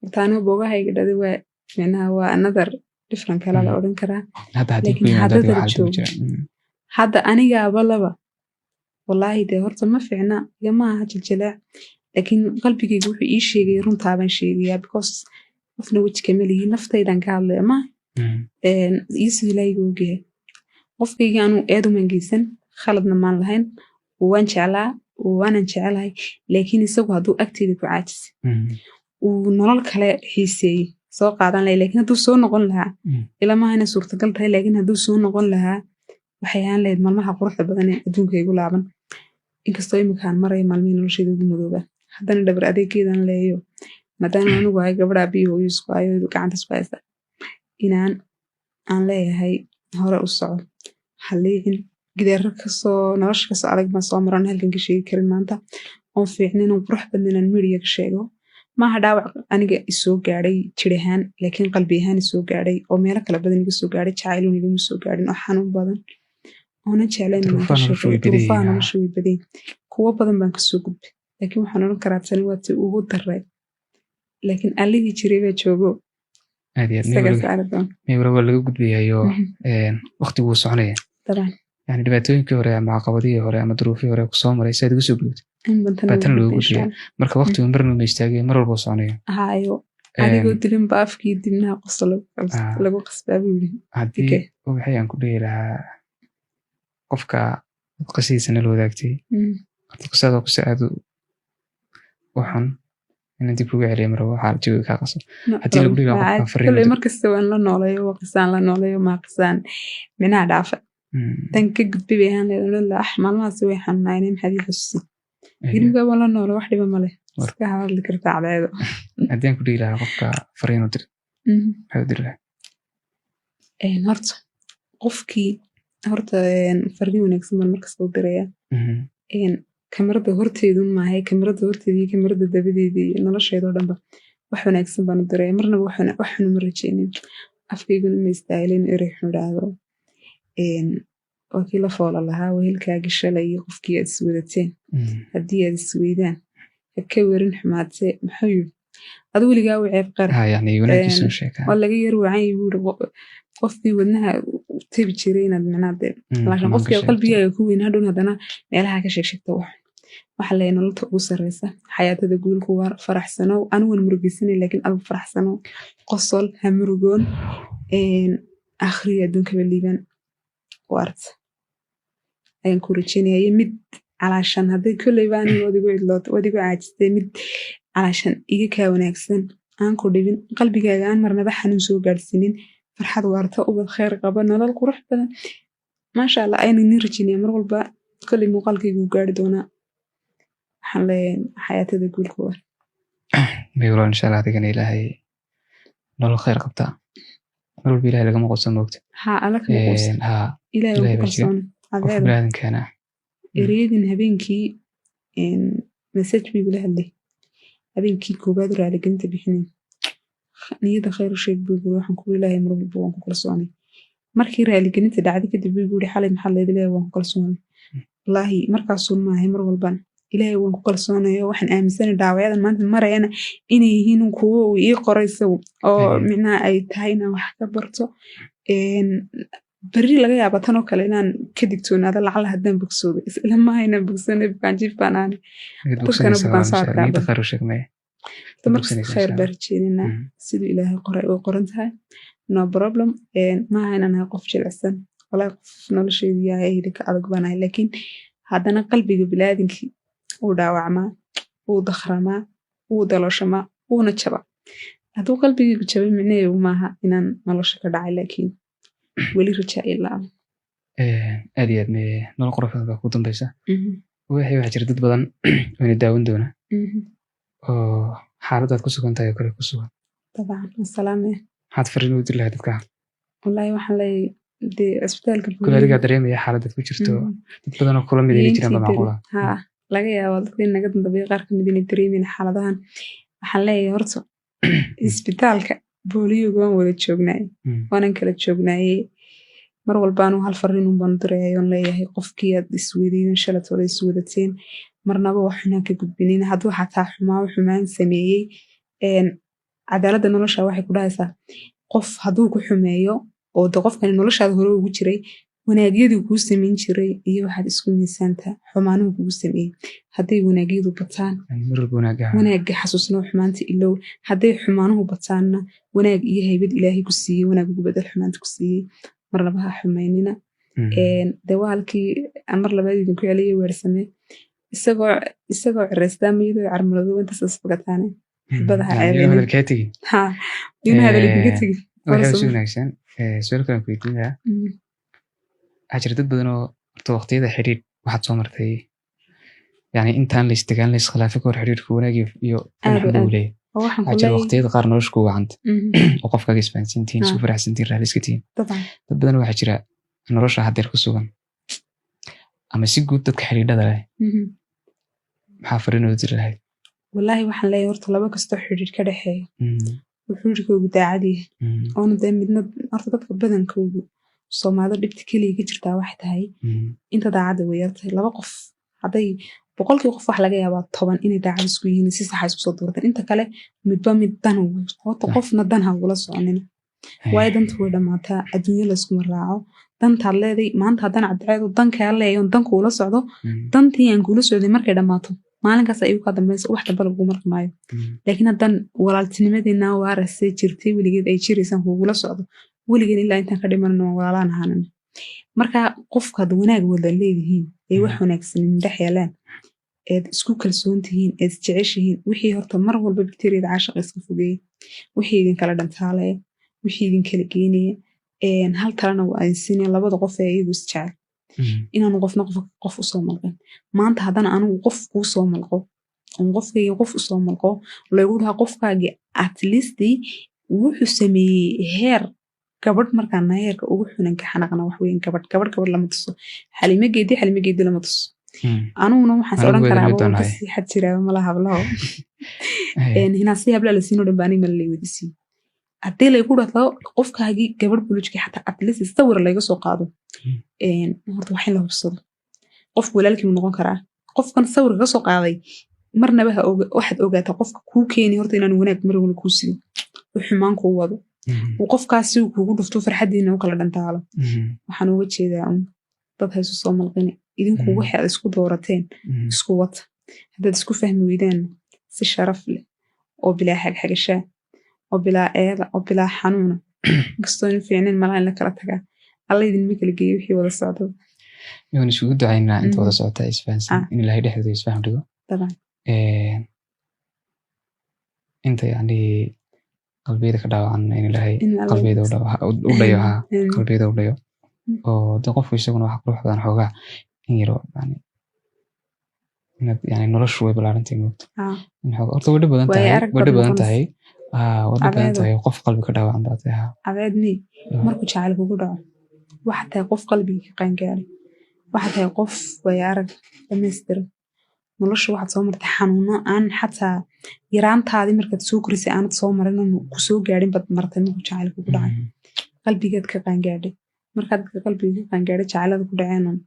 Horta anoo boogahayga dhadi waa micnaha waa another different kala la odhan karaa. Hadda haddii ku Laakiin yimaado haddada adiga xaaladda ku joogo. jira. Hadda anigaaba laba, wallaahi dee horta ma fiicna, igama aha jiljileec, laakiin qalbigayga wuxuu ii sheegay runtaabaan sheegayaa, because qofna weji kama lihi, naftaydan ka hadlaya ma iyo siduu Ilaahayga ogyahay, qofkayga anuu eeduman geysan, khaladna maan lahayn, waan jeclaa, waanan jecelahay, laakiin isagu hadduu agteyda ku caajisay, uu nolol kale xiiseeyey soo qaadan lahay, laakiin hadduu soo noqon lahaa, ilamaha inay suurtagal tahay, laakiin hadduu soo noqon lahaa waxay ahaan lahayd maalmaha quruxda badan ee adduunka igu laaban. Inkastoo imika aan marayo maalmihii noloshayda ugu madooba, haddana dhabar adeegeedan leeyo, maadaama anigu ahay gabadha aabbihi hooyo isku hayo, gacanta isku haysta, inaan aan leeyahay hore u soco, haliicin gidaaro kasoo nolosha kasoo adag baan soo maran, halkan ka sheegi karin maanta, oon fiicnin oon qurux badnin aan media ka sheego. Maaha dhaawac aniga isoo gaadhay jir ahaan, laakiin qalbi ahaan isoo gaadhay oo meelo kala badan iga soo gaadhay, jacaylun igama soo gaadhin, oo xanuun badan oonan jeclayn inaan ka Duruufaha noloshu sheekeeyo. way badan Duruufaha yihiin. noloshu way badan yihiin. Kuwo badan baan kasoo gudbay, laakiin waxaan odhan karaa tani waa tii ugu daray, laakiin allihii jiray baa joogo. Aad iyo aad. Isagaa saari doona. Meel waa laga gudbayayo, waqtigu wuu soconaya. Yani dhibaatooyinkii hore ama caqabadihii hore ama duruufihii hore kusoo maray si aad uga soo gudubtay In badan baa tan ugu looga gudbay, insha gudbaya. Allah. Marka waqtigu marna ma istaagayo, mar walba wuu soconaya. Hayo, adigoo dilin ba afkii dibnaha qoso lagu qasbaa buu yidhi. Haddii waxay aan ku dhihi lahaa qofka qisadiisa nala wadaagtay, horta qisada waa qisa aad u xun, inaan dib kuga celiyo marabo, waxaa jawiga kaa qaso. No Haddii lagu dhihi lahaa problem. qofka fariin Kolley u dir. Markasta waan la nooleeyo, waa qisaan la nooleeyo, maa qisaan micnaha dhaafa tan ka gudbay bay ahaan lahayd, odhan lahaa, ah, maalmahaasi way xanuunaayeen, maxaad ii xusuusin? Hilibka waan la noole, wax dhiba male, iska hadli kartaa cadceedo. Haddii aan ku dhihi lahaa qofka fariin u dir, maxaad u diri lahaa? Horta qofkii Horta farriin wanaagsan baan markasta u dirayaa. Kamarada horteedun maahay, kamarada horteeda iyo kamarada dabadeeda iyo nolosheeda oo dhanba wax wanaagsan baan u diraya. Marnaba wax xun uma rajeynin, afkayguna ma istaahilin erey xun idhaahdo. Waa kii la foola lahaa wehelkaagii shalay iyo qofkii aad iswadateen, haddii aad isweydaan ha ka werin xumaatee. Muxuu yidhi? Adu weligaa u ceeb qari. Ha, yani wanaagiisu sheekaa. Waa laga yar wacan yahay buu yidhi qofkii wadnaha tebi jiray inaad macnaha dee laakiin xumaan ka qofkii sheegto. Qalbigaaga ku weyn hadhown haddana meelaha ka sheeg sheegta. Wax waxa leeyahay nololta ugu sarreysa, xayaatada guul ku waar, faraxsanow. Aniguan murugeysanay, laakiin adigu faraxsanow, qosol, ha murugoon. Akhriyo adduunkaba liiban waarta ayaan ku rajeynaya. Iyo mid calaashan hadday kolleyba aniga waad igu cidloota, waad igu caajistay, mid calaashan iga kaa wanaagsan, aan ku dhibin, qalbigaaga aan marnaba xanuun soo gaadhsiinin, farxad waarta, ubad kheyr qaba, nolol qurux badan, maasha Allah, ayaan idin rajeynaya. Mar walba kolley muuqaalkaygu wuu gaari doonaa. Waxaan leeyahay xayaatada guul ku waar. May walaal, insha Allah adigana Ilaahay nolol kheyr qabtaa. Mar walba Ilaahay lagama quusan, moogta. Haa, alla kama quusan. Ha. Ilaahay Ilaahay waan ku baa jira. kalsoonay. Qofka Cadceeda biniaadamkaana ereyadin habeenkii message buu igula hadlay, habeenkii koowaad raaligelinta bixinay. Niyadda khayr u sheeg buu yiri. Waxaan kugu Ilaahay mar walba waan ku kalsoonay. Markii raaligelinta dhacday kadib buu yiri, xalay maxaa leedahay? Ilaahay waan ku kalsoonay. Wallaahi markaasuun maahay, mar walbana Ilaahay waan ku kalsoonay oo waxaan aaminsanay dhaawacyadan maanta marayana inay yihiin kuwo uu ii qoray isagu oo micnaha ay tahay inaan wax ka barto. Berri laga yaaba tan oo kale inaan ka digtoonaado lacala haddaan bogsoodo. Isla maaha inaan bogsanay, bukaanjiif baan ahay. Mid Dadkana bogsanaysa bukaan waa insha Allah. socodkaa Niyadda badan. khayr u sheeg maya. Markasta Bogsanaysa khayr insha baan Allah. rajeynayna siduu Ilaahay qoray way qoran tahay, no problem. Maaha inaan ahay qof jilicsan, walahi qof nolosheedu yahay ahli ka adag baan ahay, laakiin haddana qalbiga biniaadamkii wuu dhaawacmaa, wuu dakhramaa, wuu dalooshamaa, wuuna jabaa. Hadduu qalbigaygu jabay micnaheedu maaha inaan nolosha ka dhacay, laakiin weli rajaa ilaa. Aad iyo aad nolol qurux badan baa ku dambeysa. Waxaa jira dad badan oo ina daawan doona oo xaaladaad ku sugan tahay oo kale ku sugan. Dabcan wasalaamaya. Maxaad fariin u diri lahayd dadka? Wallaahi waxaan leeyahay dee cisbitaalka Kule adigaa dareemaya xaaladaad ku jirto, dad badan oo kula mid inay jiraan ba macquul ah. Haa, laga yaabo dadka in naga dambeeya qaar kamid inay dareemayaan xaaladahan. Waxaan leeyahay horta isbitaalka booliyoga waan wada joognaay, waanan kala joognaaye. Mar walbaanu hal fariin un baan diraya oon leeyahay qofkii aad isweydiin shalat wala iswadateen, marnaba wax xunaan ka gudbinin. Hadduu xataa xumaa xumaan sameeyey, cadaaladda nolosha waxay ku dhahaysaa qof hadduu ku xumeeyo oo de qofkani noloshaada hore ugu jiray, wanaagyadii kuu samayn jiray iyo waxaad isku miisaantaa xumaanuhu kugu sameeyey. Hadday wanaagyadu bataan, Yani mar walba wanaagga wanaagga xasuusnoo, xumaanta ilow. Hadday xumaanuhu bataanna, wanaag iyo haybad Ilaahay ku siiyey wanaag ugu bedel xumaanta ku siiyey. Marnaba ha xumaynina. Dee waa halkii aan mar labaad idinku celiyay weersamee, isagoo cireystaa iyadoo carmalado intaas isfagataane xibadaha Yani inuu ceebeynin. Hadal kaa tegin. Ha, inuu hadal idinka tegin. Waxay si wanaagsan. Su'aal kale aan ku weydiin lahaa. Waxaa jira dad badan oo horta waqtiyada xidhiidh waxaad soo martay, yani intaan la isdagaalin, la iskhilaafin ka hor, xidhiidhku wanaag iyo Aad dhinac oo buu aad. leeyahay. Oo waxaan ku Waxaa jira leeyahay waqtiyada qaar nolosha ku wacanta oo qofkaaga isfahansantihiin, isku faraxsantihiin, raalli iska tihiin. Dad badan waxaa jira nolosha haddeer ku sugan ama si guud dadka xidhiidhada leh, maxaa fariin oo diri lahayd? Wallaahi waxaan leeyahay horta laba kastoo xidhiidh ka dhexeeya uu xidhiidhkoogu daacad yahay oona dee midna. Horta dadka badankoogu, Soomaalida dhibta keliya ka jirtaa waxay tahay inta daacadda way yartahay. Laba qof hadday 100kii qof wax laga yaabaa 10 inay daacad isku yihiin, si saxa isku soo doorteen. Inta kale midba mid dan ugu horta qofna dan ha ugula soconina, waayo danta way dhammaataa, adduunyo layskuma raaco. Dantaad leeday maanta haddaan cadceedu dan kaa leeyahay dan kuula socdo, dantii aan kuula socday markay dhammaato maalinkaas igu kaa dambaysa, wax dambe laguma marqmaayo. Laakiin haddaan walaaltinimadeena waarasee jirtay weligeed ay jiraysaan kugula socdo weligeen ilaa intaan ka dhimanno, waan walaalaan ahaanana. Marka qofkaad wanaag wada leedihiin ee wax wanaagsan dhex yaalaan, eed isku kalsoon tihiin, eed isjeceshihiin, wixii horta mar walba bakteeriyada caashaqa iska fogeeya, wixii idinkala dhantaalaya, wixii idinkala geynaya. Hal talena waa idin siinaya labada qof ee iyagu isjecel inaanu qofna qof usoo malqin. Maanta haddana anigu qof kuu soo malqo oon qofkayga qof usoo malqo, lagu dhahaa qofkaagi at least wuxuu sameeyey heer Gabadh markaan nahay, heerka ugu xunan ka xanaaqna wax weyn, gabadh gabadh gabadh lama tuso. Xalimo Geedi, Xalimo Geedi lama tuso. Aniguna waxaan is Anigu odhan way karaa mid waa doonahay. Kasii xad jiraa malaha hablaho. Hinaasii hablaha la siinoo dhan baa aniga mala lay weydiisiin. Haddii laygu dhahdo qofkaagii gabadh bulujkii, xataa at least sawir layga soo qaado. Horta wax in la hubsado, qofku walaalkii mu noqon karaa qofkan sawirka ka soo qaaday? Marnaba ha oga. Waxaad ogaataa qofka kuu keeni horta inaan wanaag marwalba kuu sido, uu xumaan kuu wado, uu qofkaas si uu kuugu dhufto farxaddiina u kala dhantaalo. Waxaan uga jeedaa un dad ha isu soo malqini. Idinku waxay aad isku doorateen isku wata. Haddaad isku fahmi weydaan, si sharaf leh oo bilaa xagxagashaa oo bilaa eeda oo bilaa xanuuna, inkastoo in fiicnayn malaha in la kala tagaa, Alla idinma kala geeyo wixii wada socdo. Waan isugu ducaynaa inta wada socota isfahansan in Ilaahay dhexdooda isfaham dhigo. Dabcan. Inta yani qalbiyada ka dhaawacan in Ilaahay in Alla qalbiyada u dhayo, ha, Amiin. qalbiyada u dhayo. Oo de qofku isaguna waxa qurux badan xoogaa in yaro, yani inaad, yani noloshu way ballaarantahay, moogta. In horta way dhib badan Waayo tahay, arag way baad dhib badan noqonaysa. tahay. Way dhib badan Cabeedo. tahay. Qof qalbi ka dhaawacan baa tahay, ha. Cabeednii, markuu jacayl kugu dhaco, waxaad tahay qof qalbigii ka qaangaaray, waxaad tahay qof waayo arag dhamaystiran. Nolosha waxaad soo martay xanuuno aan xataa yaraantaadii markaad soo korisay aanad soo marin oon ku soo gaadhin baad martay. Markuu jacayl kugu dhacay, qalbigaad ka qaangaadhay. Markaad dadka qalbiga ka qaangaadhay jacaylada ku dhaceen un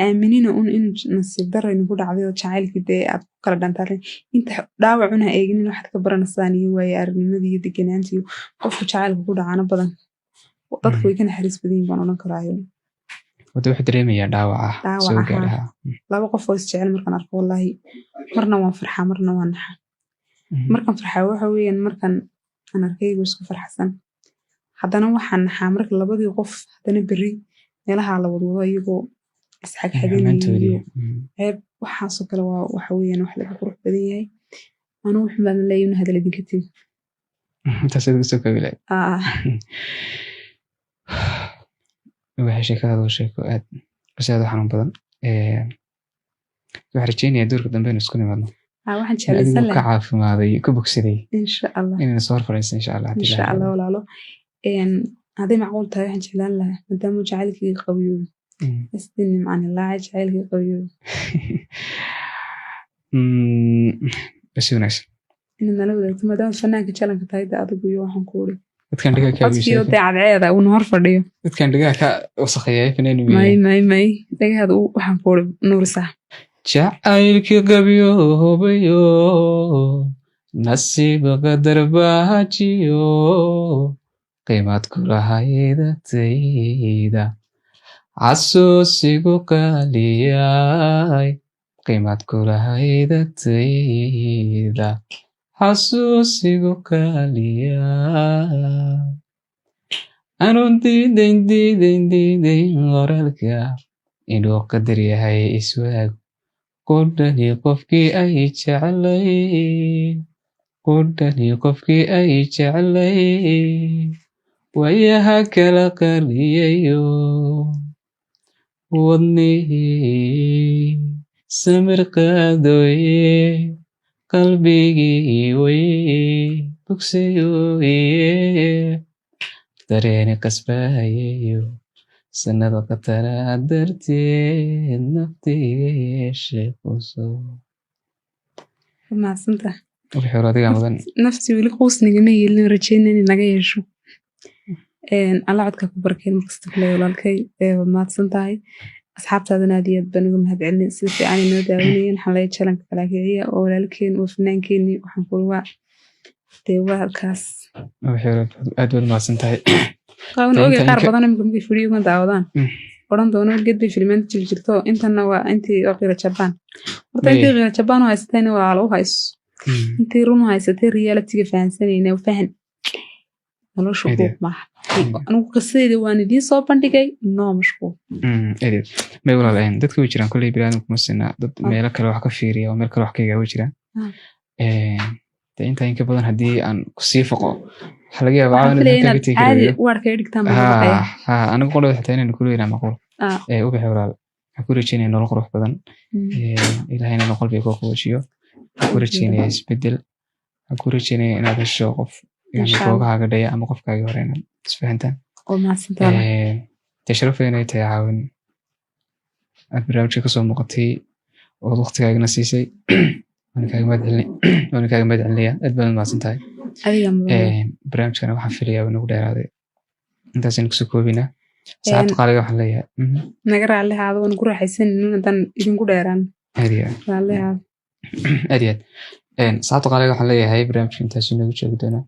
aaminina un in nasiib darro idinku dhacday oo jacaylkii dee aad ku kala dhantaaleen, inta dhaawacuna ha eeginin. Waxaad ka baranaysaan iyo waayo aragnimadii iyo deganaantii iyo qofku jacaylka ku dhacaana badan dadka way ka naxariis badan yihiin baan odhan karaayo. Wada wuxuu dareemayaa dhaawaca Dhaawaca, soo gaadhay, ha. Ha. Laba qof oo isjecel markaan arko, wallaahi, marna waan farxaa, marna waan naxaa. Markaan farxaa waxa weeyaan markaan aan arkaygu isku farxsan. Haddana waxaan naxaa marka labadii qof haddana berri meelaha la wadwado iyagoo isxagxaganayo. Xumaantoodii. Ceeb waxaasoo kale waa waxa weeyaan wax laga qurux badan yahay. Anigu waxun baan leeyahay inuu hadal idinka tegi. Intaas igu soo koobi lahayd. Waxay sheekadaada waa sheeko aad qiso aad u xanuun badan. Waxaan rajeynayaa doorka dambe inuu isku nimaadno Waxaan in jeclaysan adigoo ka lahaa caafimaaday, ka bogsaday, insha Allah inayna soo hor fadhiisan, insha Allah, haddii insha Ilaahay Allah rabo. Walaalo, hadday macquul tahay, waxaan jeclaan lahaa maadaama uu jacaylkii qabiyo isdii Nimcaan Hilaac jacaylkii qabiyo Si wanaagsan. Inaad nala wadaagto, maadaama fanaanka jalanka tahay de adigu iyo waxaan ku uri Dadkan dhigaa kaa codkiyo dee cadceeda uuna hor fadhiyo. Dadkan dhigaa ka wasakheeyay fanaan. May, may, may, dhagahaada waxaan ku uri nuurisaa. Jacaylkii qabyoobayo, nasiib qadar baajiyo, qiimad kulahaydagtayda, xasuusigu qaliyay, qiimad kulahaydagtayda, xasuusigu qaliyay, anun diidayn, diidayn, diidayn qoraalka inuu qadar yahay iswaag qudhani qofkii ay jeclay, qudhani qofkii ay jeclay, wayaha kala qariyayo, wadnihii samir qaadoye, qalbigii way bogsayoye, dareeni qasbayayo, sanado qatara darteed naftiga yeeshay quso. Mahadsantahay. Wixii hore adigaa mudan. Nafti weli quusnigama yeelin, rajeyna inay naga yeesho. Alla codka ku barkeen markasta kule. Walaalkay, waad mahadsan tahay. Asxaabtaadana aad iyo aad baan uga mahad celinay sida fiican inoo daawanayeen. Waxaan leeyahay jalanka kalaakiciya oo walaalkeen, oo fanaankeenii. Waxaan kuli waa dee waa halkaas. Wixii hore aad baad mahadsan tahay. Qaawan Inta- ogay qaar inka- badan imika markay fiidiyogan daawadaan odhan doono geed bay filimaanta jiri jirto. Intana waa intii oo qiira Jabaan horta. Intii qiira Jabaan u haysatayna walaalo u hayso. Intii run u haysatay, realityga fahansanayna, fahan noloshu Aad iyo buuq maaha. Anigu qisadeyda waan idiin soo bandhigay, noo mashquul. Aad iyo aad. May walaal, dadka way jiraan kolley, biniaadamku ma sina dad meelo kale wax ka fiiriya oo meel kale wax ka egaa way jiraan. Dee intaa in ka badan haddii aan kusii foqo, waxaa laga yaabaa Waxaan caawa filaya inaad inaad halkaa ka tegi caadi kari. waarka i dhigtaan baan Ha baqaya. Ha, anigu qolada xitaa inaynu kula weynaa macquul. Ubaxi walaal, waxaan ku rajeynaya nolol qurux badan. Ilaahayna inuu qalbiga kuu qaboojiyo. Waxaan ku rajeynaya isbedel. Waxaan ku rajeynaya inaad hesho qof yani Insha Allah. googahaaga dhaya ama qofkaagii hore inaad isfahantaan. Oo mahadsantahay. Dee sharaf weyn ay tahay caawin aad barnaamijka kasoo muuqatay ood waqtigaagana siisay. Waana kaaga mahad celinaya, aad baad mahadsan tahay. Adiga mudan. Barnaamijkana waxaan filayaa inuu nagu dheeraaday, intaasaynu kusoo koobinaa. Saxaabta qaaliga waxaan leeyahay Naga raalli ahaado, waan ku raaxaysanaynin haddaan idinku dheeraan. Aad iyo aad. Raalli ahaado. Aad iyo aad. Saxaabta qaaliga waxaan leeyahay barnaamijka intaasuu noogu joogi doonaa.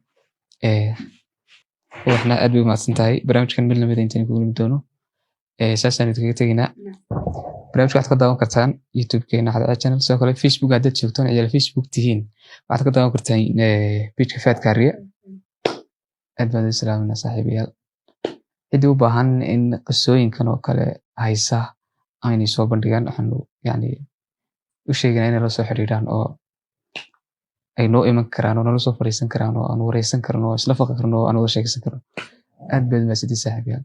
Ubaxna aad bay u mahadsan tahay. Barnaamijkan mid lamida intaan kugu limi doono, saasaan idinkaga tegaynaa. Barnaamijka waxaad ka daawan kartaan YouTube-keena Cadceed Channel. Sidoo kale Facebook haddaad joogtaan, ciyaal Facebook tihiin, waxaad ka daawan kartaan page-ka Faad Kaariye. Aad baan idin salaaminaa, saaxiibayaal. Ciddii u baahan in qisooyinkan oo kale haysa aynay soo bandhigaan, waxaanu yani u sheegaynaa inay la soo xiriiraan oo ay noo iman karaan oo nala soo fariisan karaan oo aan wareysan karno oo isla faqi karno oo aan wada sheekeysan karno. Aad baad mahadsantihiin, saaxiibayaal.